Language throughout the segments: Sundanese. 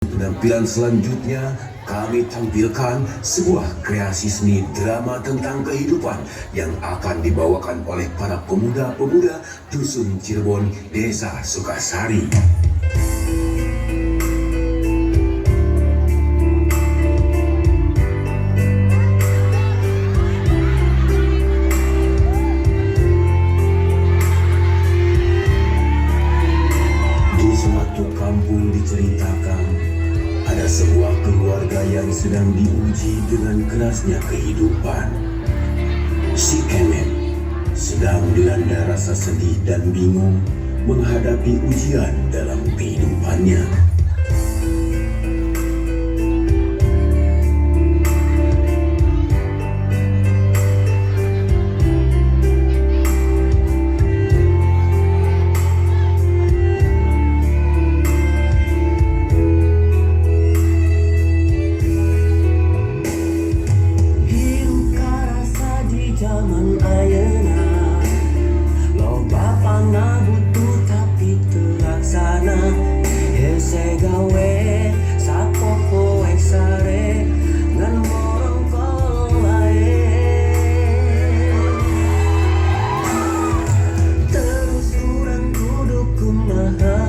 Penampilan selanjutnya kami tampilkan sebuah kreasi seni drama tentang kehidupan yang akan dibawakan oleh para pemuda-pemuda Dusun Cirebon, Desa Sukasari. Di suatu kampung diceritakan ada sebuah keluarga yang sedang diuji dengan kerasnya kehidupan. Si Kemet sedang dilanda rasa sedih dan bingung menghadapi ujian dalam kehidupannya. Hirup karasa di zaman ayeuna, loba pangabutuh tapi teu laksana. Hese gawe sapopoe sare ngan morongkol wae. Terus urang kudu kumaha?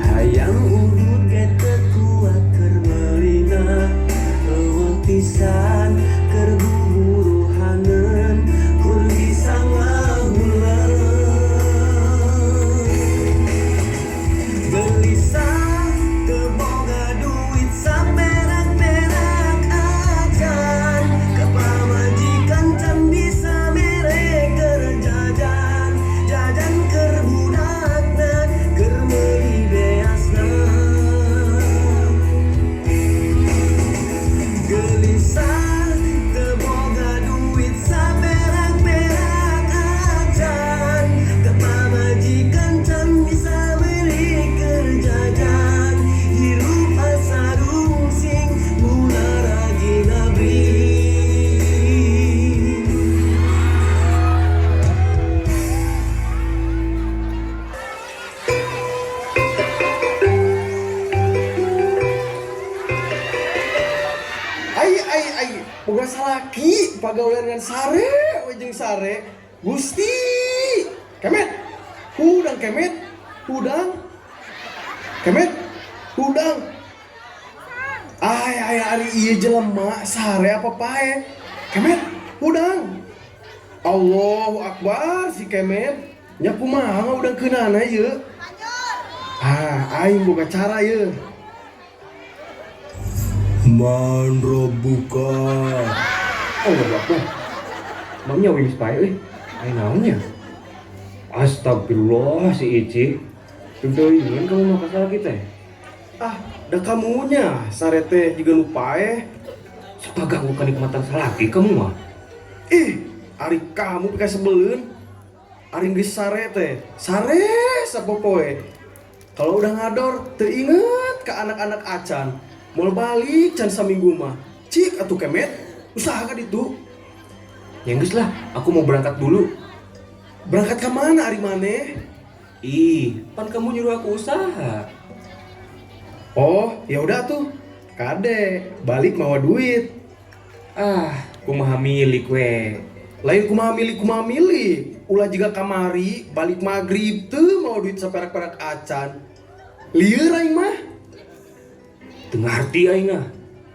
Hayang udud ge teu kuat keur meulina. Euweuh pisan keur buburuhaneun, kur bisa ngahuleung. Gelisah teu boga duit saperak-perak acan, ka pamajikan can bisa mere keur jajan. Jajan keur budakna, keur meuli beasna. Gelisah teu boga duit saperak-perak acan, ka pamajikan can bisa meuli keur jajan. Hirup asa rungsing mula rajin abri. Ai ai ai, boga salaki pagawean ngan sare we jeung sare. Gusti. Kemet. Hudang, Kemet. Hudang. Kemet. Hudang. Ai ai, ari ieu jelema sare apa paeh? Kemet, hudang. Allahu Akbar, si Kemet. Nya kumaha ngahudangkeunana ieu? Ah, aing boga cara ieu. Man Rabbuka. Oh, apa? Maunya wis pae euy. Ai naonnya? Astagfirullah, si Ici. Tentu ingin kamu makan salah kita. Ah, da kamunya sare teh juga nu paeh. Suka ganggu kenikmatan salaki kamu mah. Ih, ari kamu pikasebeleun. Ari geus sare teh, sare sapopoe. Kalau udah ngador, teu inget ke anak-anak acan. Mau balik can saminggu mah. Cik atuh, Kemet, usaha ka ditu. Ya geus lah, aku mau berangkat dulu. Berangkat ke mana ari maneh? Ih, pan kamu nyuruh aku usaha. Oh, ya udah tuh. Kade, balik mawa duit. Ah, kumaha milik we. Lain kumaha milik, kumaha milik. Ulah jiga kamari, balik maghrib teu mawa duit saperak-perak acan. Lieur aing mah. Teu ngarti aing ah.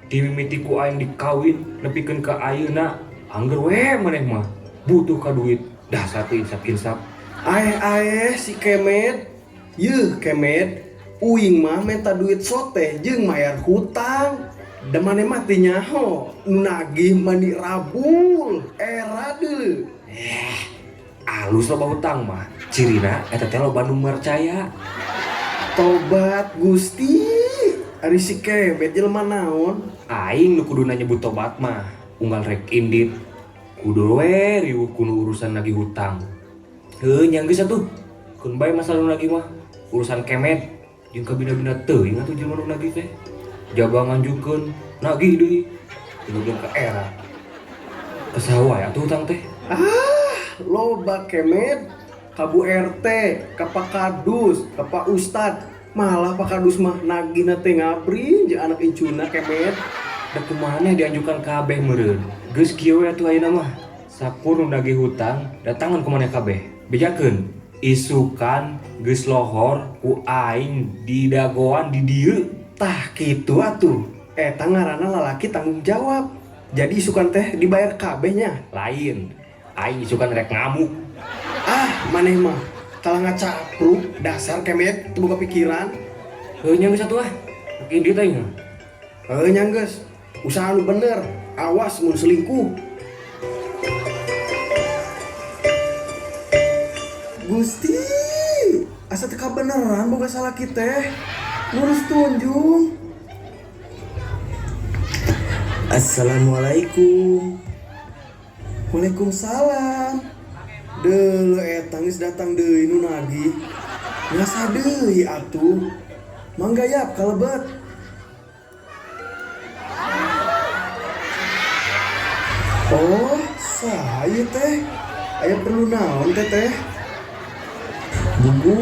Dimimiti ku aing dikawin nepikeun ka ayeuna, angger we maneh mah butuh ka duit. Dasar teu insap-insap. Aeh aeh, si Kemet. Yeuh, Kemet, uing mah minta duit soteh jeung mayar hutang. Da maneh mah teu nyaho, nu nagih mani rabul. Era deuleu. Eh, alus loba hutang mah. Cirina eta teh loba nu percaya. Tobat Gusti. Ari si Kemet jelema naon? Aing nu kuduna nyebut tobat mah. Unggal rek indit. Kudu we riweuh kudu urusan nagih hutang. Heuh, nya geus atuh. Keun bae masalah nu nagih mah. Urusan Kemet jeung kabina-bina teuing atuh jelema nu nagih teh. Jaba nganjukeun, nagih deui. Tinggal ka era. Ka saha wae atuh hutang teh? Ah, loba, Kemet. Ka Bu RT, ka Pak Kadus, ka Pak Ustad. Malah Pak Kadus mah nagihna teh ngabri jeung anak incuna Kemet. Da kumaha dianjukan kabeh meureun. Geus kieu we atuh ayeuna mah. Sakur nu nagih hutang datangan ku maneh kabeh. Bejakeun isukan geus lohor ku aing didagoan di dieu. Tah kitu atuh. Eta ngaranna lalaki tanggung jawab. Jadi isukan teh dibayar kabeh nya. Lain, aing isukan rek ngamuk. Ah, maneh mah kalah ngacapruk dasar Kemet teu boga pikiran. Heuh nya geus atuh ah. Rek indit aing. Heuh nya geus. Usaha nu bener, awas mun selingkuh. Gusti, asa teu kabeneran boga salaki teh. Ngurus Tunjung. Assalamualaikum. Waalaikumsalam. Deuleu eta geus datang deui nu nagih. Ngasa deui atuh. Mangga yap kalebet. Oh, saha ieu teh? Aya perlu naon teh teh? Bubu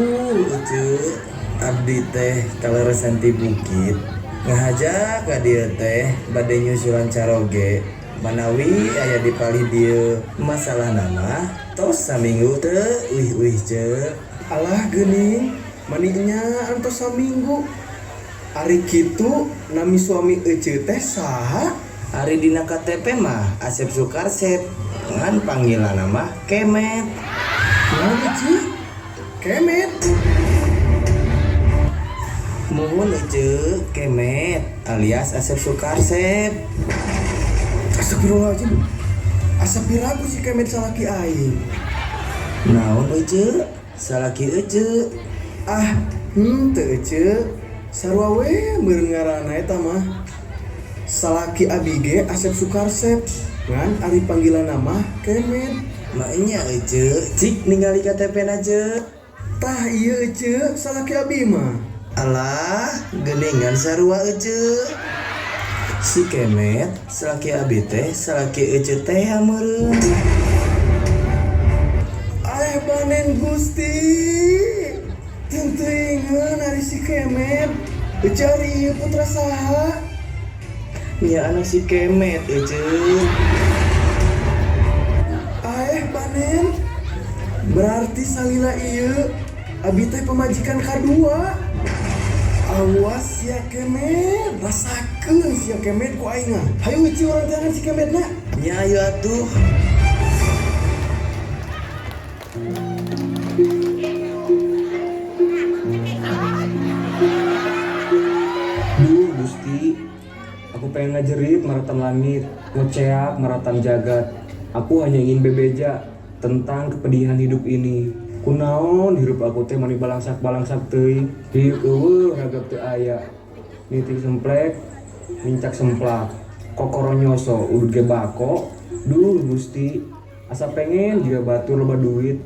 Ece, abdi teh kaleresan ti bukit. Ngahaja ka dieu teh bade nyusulan caroge. Manawi aya di palih dieu. Masalah nama tos saminggu teu uih-uih ce. Alah geuning, mani nya antos saminggu. Ari kitu nami suami Ece teh saha? Ari dina KTP mah Asep Sukarsep, ngan panggilanna mah Kemet. Naon Ece? Kemet. Muhun Ece, Kemet alias Asep Sukarsep. Astagfirullahaladzim. Asa piraku si Kemet salaki aing. Naon Ece? Salaki Ece. Ah, henteu Ece. Sarua we meureun ngaranna eta mah. Salaki abi ge Asep Sukarsep, ngan ari panggilanna mah Kemet. Maknya Ece, cik ningali KTP na ce. Tah ieu Ece, salaki abi mah. Alah, geuningan sarua Ece. Si Kemet, salaki abi teh, salaki Ece teh meureun. Aeh banen Gusti. Teunteuingeun ari si Kemet. Ece ari ieu putra saha? Nya anak si Kemet Ece. Aeh banen. Berarti salila ieu abi teh pamajikan kadua. Awas sia Kemet, rasakeun sia Kemet ku aing ah. Hayu Ece urang teangan si Kemet na. Nya ayo atuh. Duh Gusti, aku pengen ngajerit maratan langit, ngoceak maratan jagat. Aku hanya ingin bebeja tentang kepedihan hidup ini. Kunaon hirup aku teh mani balangsak-balangsak teuing. Hiuk eueuh ragap teu aya. Nitik semplek, mincak semplak. Kokoro nyoso udut ge bako. Duh Gusti, asa pengen juga batur loba duit.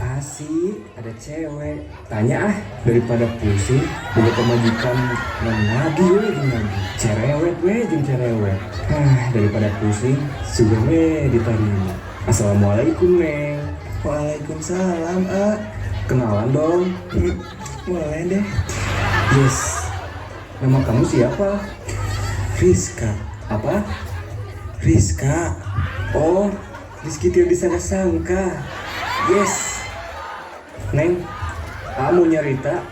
Asik, ada cewek. Tanya ah, daripada pusing, boga pamajikan nagih we jeung nagih. Cerewet we jeung cerewet. Ah, daripada pusing, sugan we ditarima. Assalamualaikum, Neng. Waalaikumsalam, A. Kenalan dong. Boleh deh. Yes. Nama kamu siapa? Rizka. Apa? Rizka. Oh, Rizky tidak disangka-sangka. Yes. Neng, A mau nyerita.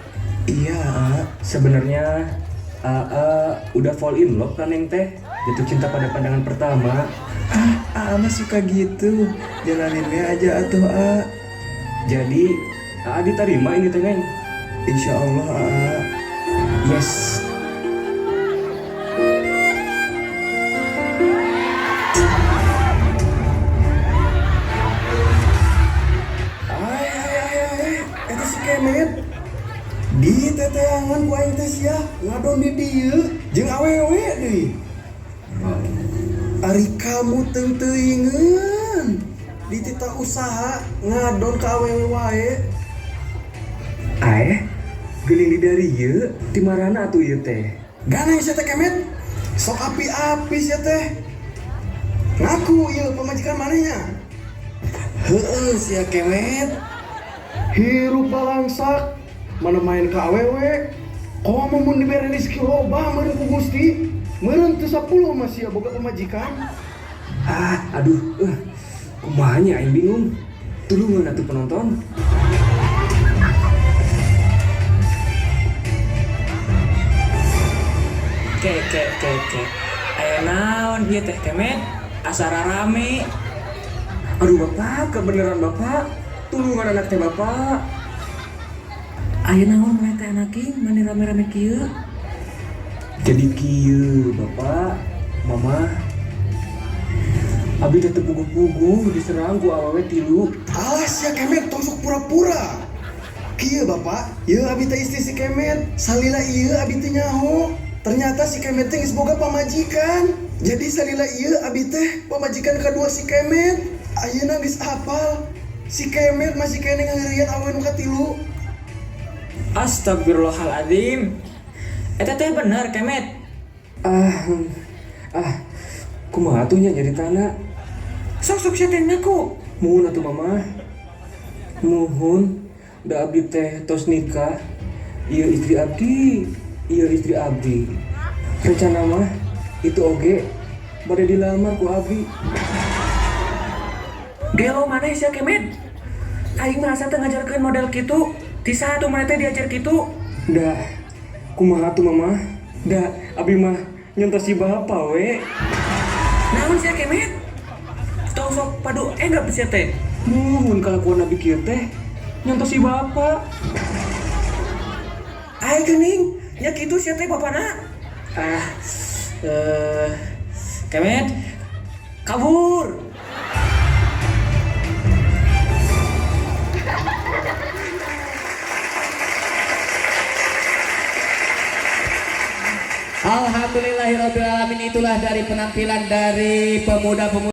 Iya, A. Sebenarnya AA udah fall in love kan Neng teh? Jatuh cinta pada pandangan pertama. Ah, A mah suka gitu. Jalaninnya aja atuh, A. Jadi AA diterima ini teh Neng? Insya Allah, A. Yes. Ay ay ay ay, eta si Kemet. Di teteangan ku aing teh sia ngadon di dieu jeung awewe deui. Ari kamu teunteuingeun di tita usaha ngadon ka awewe wae. Aeh, Geuning di darieu, ti marana atuh ieu teh? Ganeng sia teh, Kemet. Sok api-api sia teh. Ngaku ieu pamajikan manehnya. Heeh sia Kemet. Hirup balangsak, mana main ka awewe. Komo mun dibere rezeki loba meureun ku Gusti. Meureun teu 10 mah sia boga pamajikan. Ah, aduh, kumaha nya, aing bingung. Tulungan atuh penonton. Ke ke ke ke. Aya naon ieu teh, Kemet? Asa rame. Aduh bapak, kebenaran bapak. Tulungan anak teh, bapak. Aya naon wae teh, anak king, mani rame-rame kieu? Jadi kieu, bapak, mama. Abi teh teu puguh-puguh diserang ku awewe tilu. Alah sia Kemet, tong sok pura-pura. Kieu bapak, ieu abi teh istri si Kemet. Salila ieu abi teh nyaho. Ternyata si Kemet teh geus boga pamajikan. Jadi salila ieu abi teh pamajikan kedua si Kemet. Ayeuna geus apal. Si Kemet masih keneh ngaheureuyan awewe nu katilu. Astagfirullahaladzim. Eta teh bener, Kemet? Ah, ah, kumaha atuh nya nyaritana? Sok sok sia teh ngaku. Muhun atuh, mama. Muhun, da abdi teh tos nikah. Ieu istri abdi, ieu istri abdi. Rencana mah itu oge bade dilamar ku abdi. Gelo maneh sia, Kemet? Aing mah asa teu ngajarkeun model kitu. Ti saha tuh maneh teh diajar kitu? Da, kumaha tuh mama? Da, abi mah nyontos si bapak we. Naon sia, Kemet? Tong sok padu enggak sia teh. Muhun, kalakuan abi kieu teh nyontos si bapak. Ai geuning, nya kitu sia teh bapana. Ah, Kemet, kabur. Alhamdulillahirobbilalamin, itulah dari penampilan dari pemuda-pemuda.